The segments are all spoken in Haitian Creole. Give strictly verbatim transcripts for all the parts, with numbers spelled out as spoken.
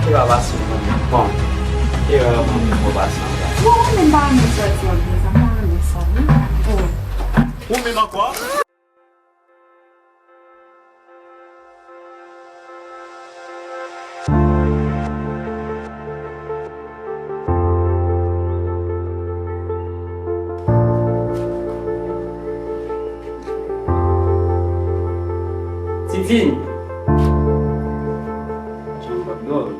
Erè pa pase, bon. Erè pa pase anba. Bon, mwen menm pa renmen sòti anpil, sa m pa renmen sa, wi. Oh. Ou menm ankò? Titine! Janm p ap dòmi.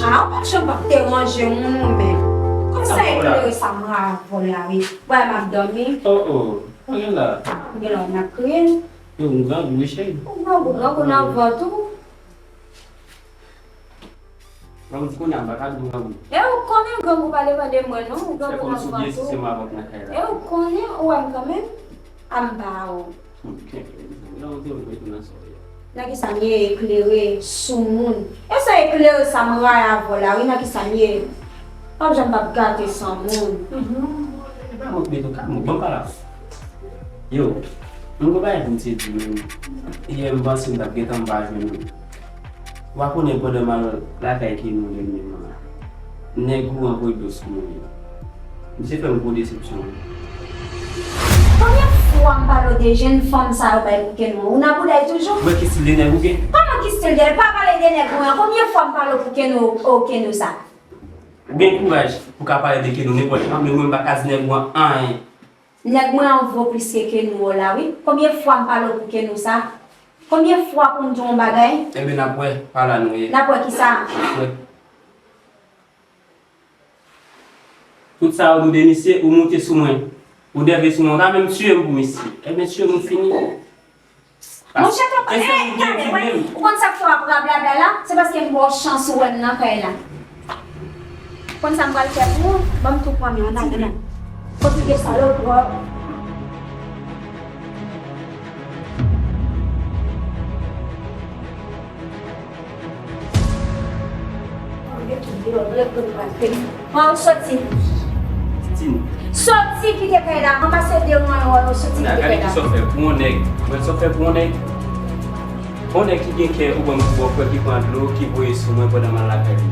Ah, ou pa janm p ap deranje moun ou menm. Kòmsi eklere sa mwen avè w la, wi. Wè, m ap dòmi. Oh, oh. Anyen la. Gen lè w nan kriye. Yo, m grangou, wi, cheri. Ou grangou, grangou nan vant ou. Grangou kounye a, m pa ka di grangou. E ou konnen grangou pa depann de mwen, non. Ou grangou nan vant ou. Fè kòmsi ou byen si se mwen avè w nan kay la. E ou konnen, ou wè m kanmenm. A m pa ou. Hmm, kenbe, mezanmi. Grangou te vle mete nan sa w ye a. Nan kisa m ye eklere sou moun? E sa eklere sa m rayi avè w la, wi, nan kisa m ye? Pap janm p ap gate san moun. Mhm. E pa mwen ki mete w kalm, bon, pale avè m. Yo, m gon bagay pou m te di nou. Yè m panse m t ap gentan m pa jwenn nou. Ou pa konnen pandan m al lakay Keno lè m menm an, nèg ou an voye dlo sou mwen. Misye fè m gwo desepsyon. Konbyen fwa m pale w de jèn fanm sa yo bay pou Keno? Ou nan bouda l toujou? Ou wè ki stil de nèg ou gen? Kòman ki stil de? Pa pale de nèg mwen an. Konbyen fwa m pale w pou Keno, o Keno sa? Ou gen kouraj pou ka pale de Keno nenpòt jan, men mwen m pa ka di nèg ou an anyen. Nèg mwen an vo plis ke Keno la, wi. Konbyen fwa m pale w pou Keno sa? Konbyen fwa pou m di w yon bagay? Enben, n ap wè, pa la nou ye. N ap wè kisa? N ap wè. Tout sa ou di de misye, ou moute sou mwen. Ou nève sou mwen. Ou ta menm tiye m pou misye. Enben, tiye m, ou fini. Monchè, tonton, ey, gade, wè, ou konn sa k fè w ap rablabla la? Se paske m ba w chans ou wè m nan kay la. Konn sa m pral fè pou ou? Ban m tou pran men w, nan men nan. Konn ki gen salopri. Pran ou soti. Titine. Soti kite kay la. Ranmase de yon an yo, soti kite kay la. Gade kisa w fè pou yon nèg. Ou wè sa w fè pou yon nèg? Yon nèg ki gen kè ou ban m pou bò frè ki pran dlo ki voye sou mwen pandan m al lakay li.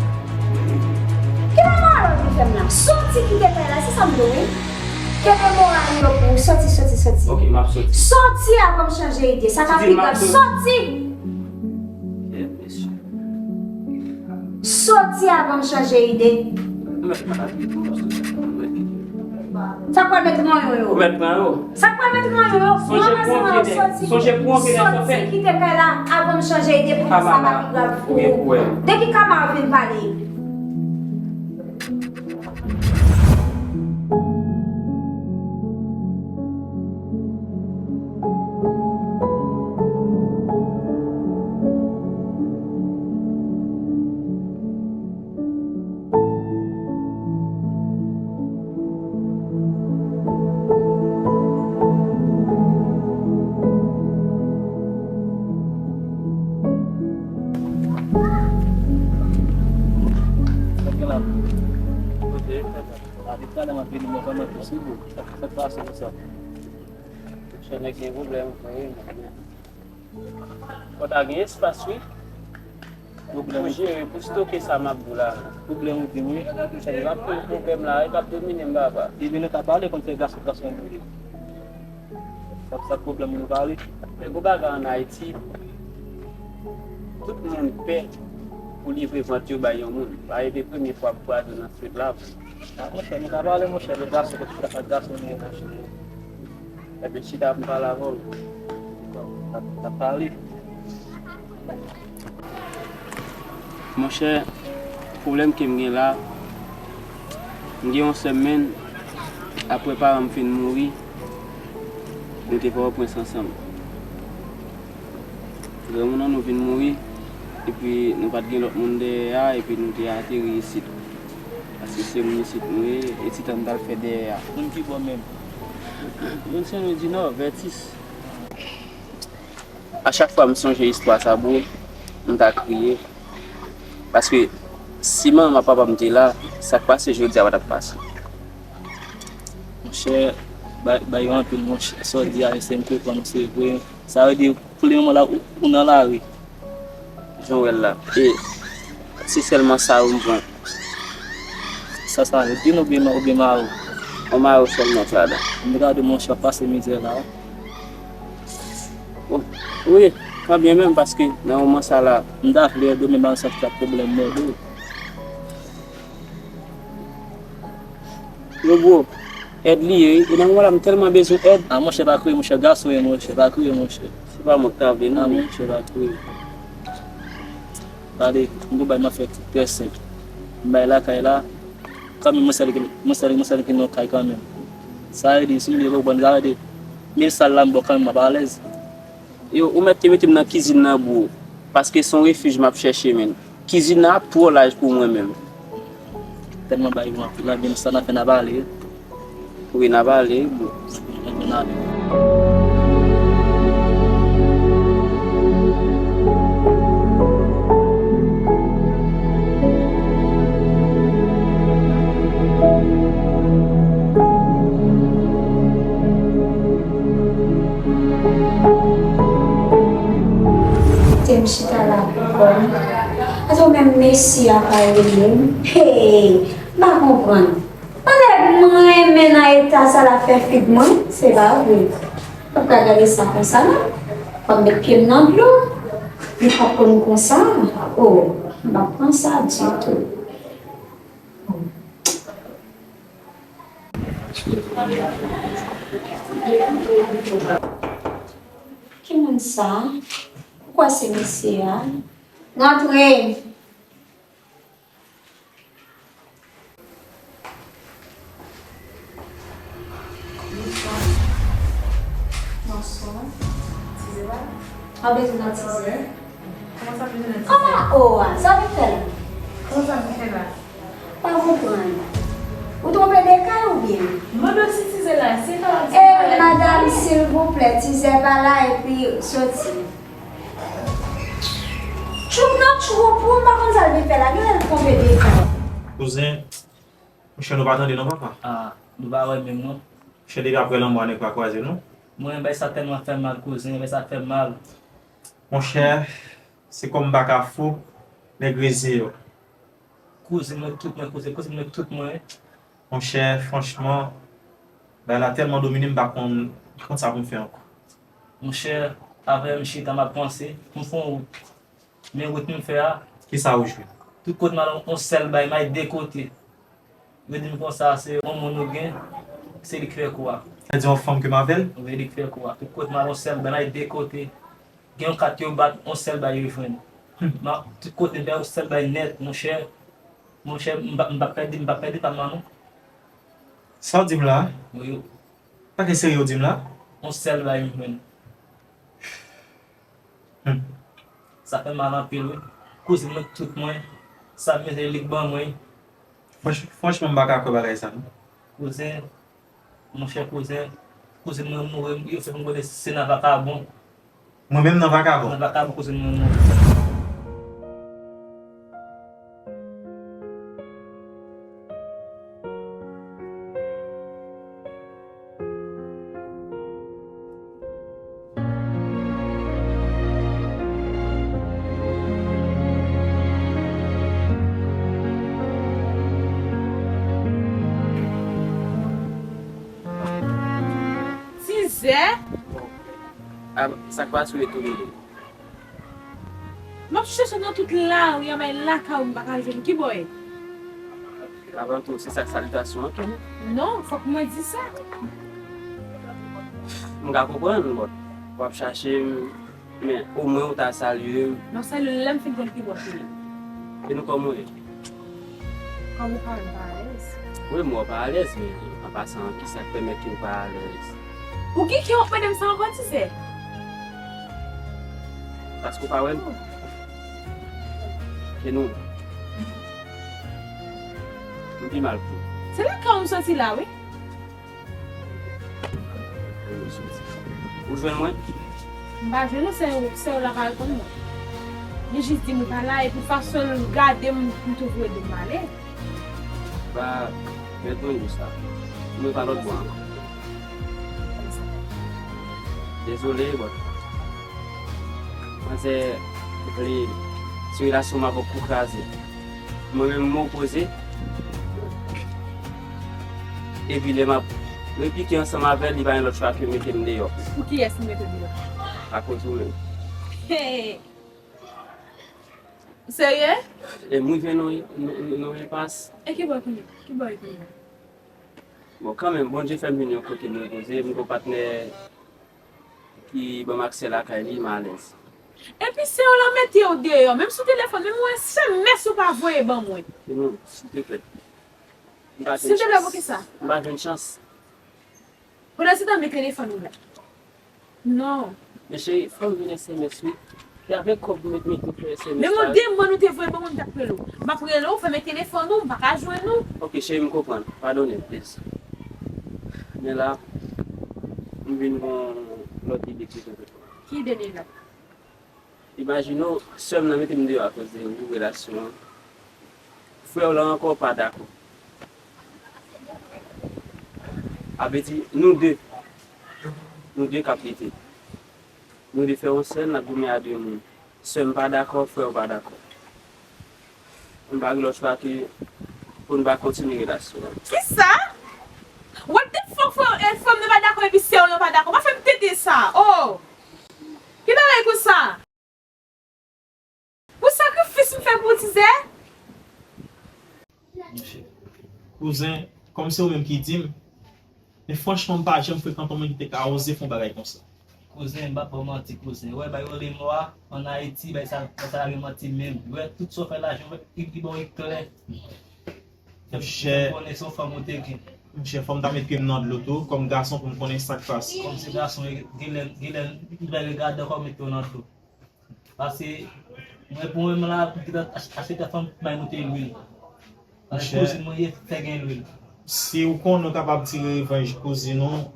Ki lè moral ou vin fè m la? Soti kite kay la, se sa m di w, wi. Kenbe moral yo pou ou. Soti, soti, soti. Ok, m ap soti. Soti avan m chanje ide. Sa ka pi grav. Soti! Soti avan m chanje ide. Sa k pral met nan yon yo? Ou mèt pran yo. Sa k pral met nan yon yo? Sonje pou yon kènè, sonje pou yon kènè. Soti kite kay la avan m chanje ide pou sa pa pi grav pou ou. De ki kama w vin pale? Depi talè m ap vini, mwen vrèman tou sou ou. Sa k pase konsa? Monchè, nèg gen pwoblèm, frè. Fò ta gen espas, wi. Pwoblèm pou jere, pou stoke sa m ap di w la. Pwoblèm ou di m, wi. Chèf, m ap pran pwoblèm la, e p ap domine m, papa. Epi nou ta pale konn se gason, gason nou ye. Sa, sa pwoblèm nou pale. Men gwo bagay ann Ayiti, tout moun pè pou livre vant yo bay yon moun. Pa e te premye fwa pou pral nan street la. A, monchè, nou ka pale, monchè, de gason, de gason nou ye, monchè. Ebyen, chita pou m pale avè w. N ap, n ap pale. Monchè, pwoblèm ke m gen la, m gen yon sè m, men apre paran m fin mouri, nou te Pòtoprens ansanm. Granmoun an nou vin mouri, epi nou pa t gen lòt moun dèyè a, epi nou te ateri isit. Paske se moun isit nou ye, e ti tan n t al fè dèyè a. Moun ki bò menm? Moun Sen Lwi di Nò, Vètis. A chak fwa m sonje istwa sa, bro, m ta kriye. Paske si manman papa m te la, sa k pase jodi a pa t ap pase. Monchè, Bay, bay yo anpil, monchè. Sa w di a, se m konprann ou, se vre. Sa vle di, pou le moman la, ou, ou nan lari. Jan w wè l la. E, se sèlman sa yo m pran. Sa, sa vle di nou oubyen, oubyen mari w? Yon mari w sèlman k ladan. M gade, monchè, w ap pase mizè la. Bon, wi, kanbyen menm, paske nan moman sa la, m ta vle ede w, men ba m santi pwoblèm nan do. Yo, bro, èd li ye, wi. E nan moman la, m tèlman bezwen èd. A, monchè, pa kriye, monchè. Gason ye, monchè. Pa kriye, monchè. Se pa mwen k ta vle, non. A, monchè, pa kriye. Gade, m gon bagay m ap fè ki trè senp. M bay lakay la. Kanmenm, mwen sèl ki, mwen sèl, mwen sèl ki nan kay kanmenm. Sa vle di, si m vle konprann, sa vle di, menm sal la, m bon kanmenm, m ap alèz. Yo, ou mèt te mete m nan kizin nan, bro. Paske se yon refij m ap chèche, menm. Kizin nan ap twò laj pou mwen menm. Tèlman bagay yo anpil la, men sa n ap fè, n ap ale. Wi, n ap ale, bro. N ale. Te m chita la pou kò m. Atò menm mesye a pa rele m. Hey! M pa konprann. Pandan m renmen nan eta sa l ap fè fig mwen, se pa vre. M p ap ka gade sa konsa non. Fò m met pye m nan dlo. Li p ap konn konsa. Oh, m p ap pran sa ditou. Ki moun sa? Ou kwè se mesye a? Rantre! Bonswa. Bonswa. Tizè pa la? Pa bezwen nan tizè. Kòman sa bezwen nan tizè? Kòman o a? Sa vin fè la? Kòman sa vin fè la? Pa konprann. Ou twonpe de kay oubyen? Mande w si tizè la, se pa la, se pa la. Ey, madanm, silvouplè, tizè pa la epi soti. Tchoup nan tchoup, ou m pa konn sa l vin fè la, genlè l twonpe de kay. Kouzen, monchè, nou pa tande non, papa. Ah, nou pa wè menm non. Monchè, depi aprè lanmò a nèg pa kwaze nou. Mwen, bay sa tèlman fè m mal, kouzen, bay sa fè m mal. Monchè, se kòm m pa ka fou, nèg reze yo. Kouzin mwen tout mwen, kouzin, kouzin mwen tout mwen. Monchè, franchman, bagay la tèlman domine m, m pa konn, m pa konn sa pou m fè ankò. Monchè, avè m chita m ap panse, m fè yon wout. Men wout m fè a. Kisa ou jwenn? Tout kote m al, yon sèl bagay, m al de kote. Yo di m konsa, se yon moun ou gen, se li k fè kou a. Sa di yon fanm ke m avè l? Wi, li k fè kou a. Tout kote m al, yon sèl bagay, m al de kote. Gen yon kat yo bat, yon sèl bagay yo jwenn. Hmm. Ma, tout kote m fè yon sèl bagay nèt, monchè. Monchè, m pa, m pa pèdi, m pa pèdi pa m nan non. Sa w di m la? Wi. Pa gen serye w di m la? Yon sèl bagay m jwenn. Hmm. Sa fè m mal anpil, wi. Kouzin mwen, tout mwen, sa mezye li k ban mwen. Franch-, franchman, m pa ka kwè bagay sa, non. Kouzen, monchè kouzen, kouzin mwen mouri, yo fè m konnen se nan vakabon. Mwen menm nan vakabon? Nan vakabon kouzin mwen mouri. Tizè? A, sa k pase w etone? M ap chèche w nan tout lari a, bay lakay ou, m pa ka jwenn. Kibò w ye? Avan tou, se sa k salitasyon an tou. Non, fòk mwen di sa. M ka konprann, but w ap chache m, men omwen ou ta salye m. M ap salye w lè m fin konn kibò w ye. E nou kòman w ye? Kòman w pa wè m pa alèz? Wi, m wè w pa alèz, men an pasan, kisa k pèmèt ke w pa alèz? Ou gen kè w ap mande m sa ankò, Tizè? Paske w pa wè m? E nou? M pi mal pou ou. Se lakay ou m soti la, wi. Ou jwenn mwen? M pa jwenn ou, sè, sè w la pa reponn mwen. Li jis di m ou pa la, epi fason l gade m, m tou vle di m ale. Ba, mèt mwen di sa. Mwen pa lòt bò ankò. Dezole, but manzè vle ti relasyon m avè w kraze. Mwen menm, m opoze. Epi lè m ap replike ansanm avè l, li pa gen lòt chwa ke mete m deyò. Pou kiyès li mete w deyò? Akoz ou menm. Hey! Serye? E m rive nan, nan, nan enpas. E ki bò kounye? Ki bò e kounye? Bon, kanmenm, Bondye fè m vin yon kote m repoze, m gon patnè ki ban m aksè lakay li, m alèz. Epi se w lan mete w deyò, menm sou telefòn, menm yon S M S ou pa voye ban mwen. Sinon, silteplè. M pa jwenn chans. Silteplè, poukisa? M pa jwenn chans. Pandan se tan, men telefòn ou la. Non. Men cheri, fò m vin S M S wi. Se avèk kòb mwen mete fè S M S la. Menm yon demann ou te voye ban mwen, m t ap rele w. M ap rele w, fèmen telefòn ou, m pa ka jwenn ou. Ok, cheri, m konprann. Padonnen, please. Men la, m vin gon lòt ide ki tonbe. Ki ide deja? Imajine w, sè m nan mete m deyò akoz de ou, relasyon an. Frè w lan ankò pa dakò. A vle di, nou de, nou de k ap lite. Nou de fè yon sèl, n ap goumen a de moun. Sè m pa dakò, frè w pa dakò. M pa gen lòt chwa ke pou n pa kontinye relasyon an. Kisa? What the fuck, frè, eh, frè m nan pa dakò epi sè w lan pa dakò? Pa fè m tete sa, oh! Ki bagay konsa? Pou sakrifis m fè pou tizè? Monchè. Kouzen, kòm se ou menm ki di m, men franchman, m pa janm frekante yon moun ki te ka oze fè yon bagay konsa. Kouzen, m p ap ba w manti, kouzen. Ou wè, bay yo lemò a, ann Ayiti, bay sa, bay sa la gen manti menm. Ou wè, tout sa w fè lajan, ou wè, li, li ba w eklè. Monchè. Fè m konnen se yon fanm ou te gen. Monchè, fò m ta met pye m nan dlo tou, kòm gason, pou m konnen sa k pase. Kòm se gason, gen lè, gen lè, li bay regade ankò mete w nan dlo. Paske mwen, pou mwen menm la, pou te ach-, achte tèt fanm, bay moute lwil. Paske kouzin mwen ye, fè gen lwil. Si ou konnen ou kapab tire revanj kouzin ou,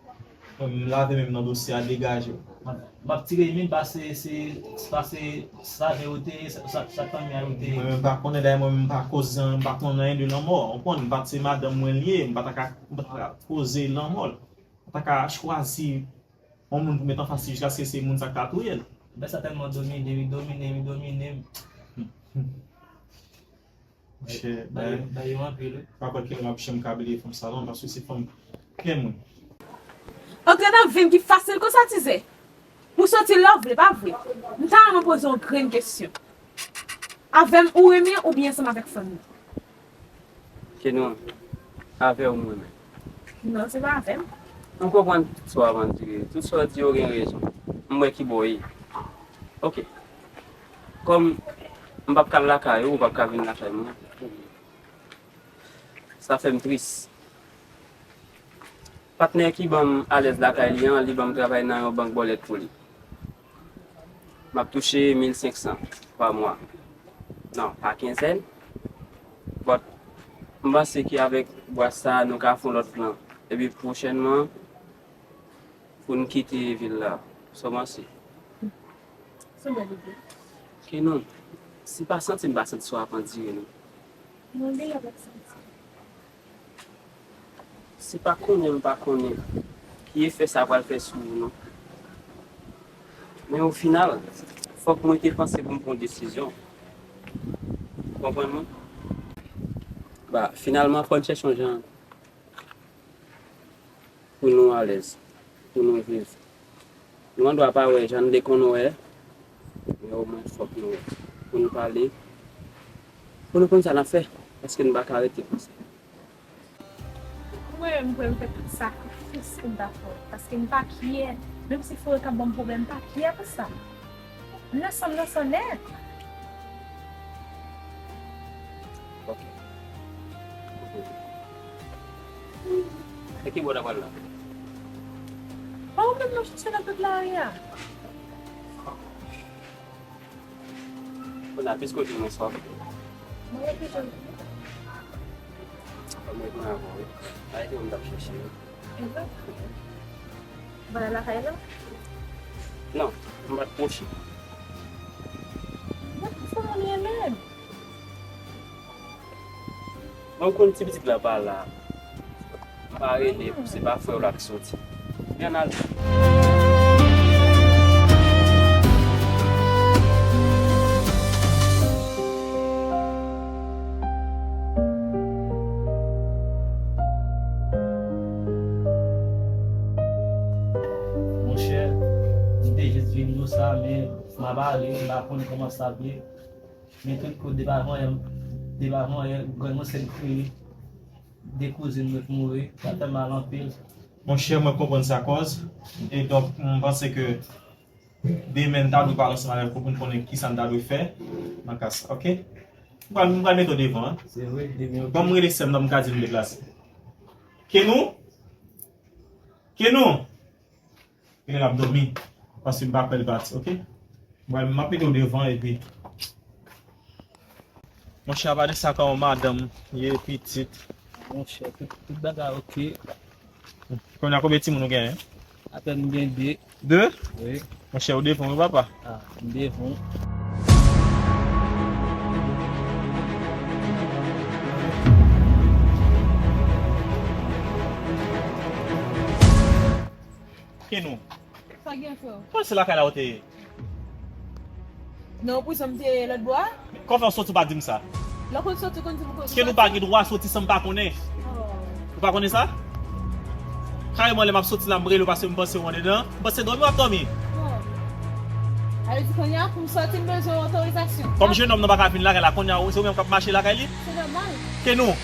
m lave men m nan dosye a, degaje w. M ap, m ap tire men m pase, se, pase sa vè yo te ye, sa, sa, sa fanmi a yo te ye. Mwen menm pa konnen, dayè mwen menm m pa koze, m pa konnen anyen de lanmò. Ou konprann, m pa t se madanm mwen li ye, m pa ta ka, m pa ta ka koze lanmò l. M pa ta ka chwazi yon moun pou met anfas li jiskaske se moun sa k ka touye l. Bèl sa tèlman domine m, domine m, domine m. Monchè, bay yo anpil, wi. Pa kwè kilè m ap janm ka bliye fanm sa non, paske se fanm kè mwen. Antre nan vi m ki fasil konsa, tizè. Pou soti lè w vle, pa vre? M ta renmen poze yon grenn kesyon. Avè m ou renmen oubyen ansanm avèk fanmi? Kenon, avè w m renmen. Non, se pa avè m. M konprann tout sa w ap andire. Tout sa w di yo gen rezon. M wè ki bò w ye. Ok. Kòm m p ap ka al lakay ou, ou p ap ka vin lakay mwen. Sa fè m tris. Patnè ki ban m alèz lakay li an, li ban m travay nan yon bank bòlèt pou li. M ap touche mil senk san pa mwa. Non, pa kenzèn. But, m panse ke avèk bwat sa a, nou ka fè yon lòt plan. Epi pwochènman, pou n kite vil la. Sa w panse? Se yon bèl ide. Kenon, si pa santi m pa santi sa w ap andire, non. Mwen genlè pa santi. Se pa konnen m pa konnen ki efè sa pral fè sou ou, non. Men o final, fòk mwen te panse pou m pran yon desizyon. Ou konprann mwen? Ba, finalman, fò n chèche yon jan pou nou alèz, pou nou viv. Nou andwa pa wè jan n te konn wè, men omwen fòk nou wè. Pou nou pale, pou nou konn sa n ap fè, paske nou pa ka rete konsa. Mwen menm, m prè m fè tout sakrifis pou m ta fè w, paske m pa kyè. Menm si Florent ap ban m pwoblèm, m pa kyè pou sa. M nan san m nan san nèt. Ok. E ki bò w ta pral la? Pa ou menm m ap chèche nan tout lari a. Kounye a, piske w di mwen sa w ap fè. Mwen refize w. Fò m retounen avè w, wi. Pa ede w m t ap chèche, wi. Egzakteman. Ou pa lakay la? Non, m pa t pwoche. Mwen fè moun renmen m. Mwen konn ti pitit la pa la. M pa rele pou se pa frè w la k soti. Vin al. Jis vin nou sa, men m ap ale, m pa konn kòman sa ap ye. Men tout kout depi avan yè, depi avan yè, grann mwen sèl kriye. De kouzin mwen ki mouri, sa fè m mal anpil. Monchè, mwen konprann sa kòz. E donk, m panse ke demen n ta dwe pale ansanm avèk ou pou n konnen kisa n ta dwe fè nan ka sa, oke? M pral, m pral mete w devan, an. Se vre, demen, oke. Ban m rele sè m nan, m ka di l m deplase. Kenou? Kenou? Genlè l ap dòmi, paske m pa kwè l pati, oke? Mwen, m ap mete w devan, epi. Monchè, apa de sa, kòman madanm ye, pitit? Monchè, tout, tout bagay oke. Kounye a, konbyen timoun ou genyen? Apèn m gen de. De? Wi. Monchè, ou devan wi, papa. Ah, m devan. Kenou. Sa gen, frè? Kòman se lakay la ou te ye? Non, prizon m te ye lòt bò a. Kòman fè w soti w pa di m sa? Lè w konn soti, w konn di m kote. Kenou pa gen dwa soti san m pa konnen. Oh. Ou pa konnen sa? Kareman lè m ap soti la, m rele w paske m panse w andedan. M panse dòmi w ap dòmi. Oh. Sa vle di kounye a, pou m soti, m bezwen otorizasyon. Kòm jenòm nan pa ka vin lakay la, kounye a, se ou menm k ap mache lakay li? Se nòmal. Kenou.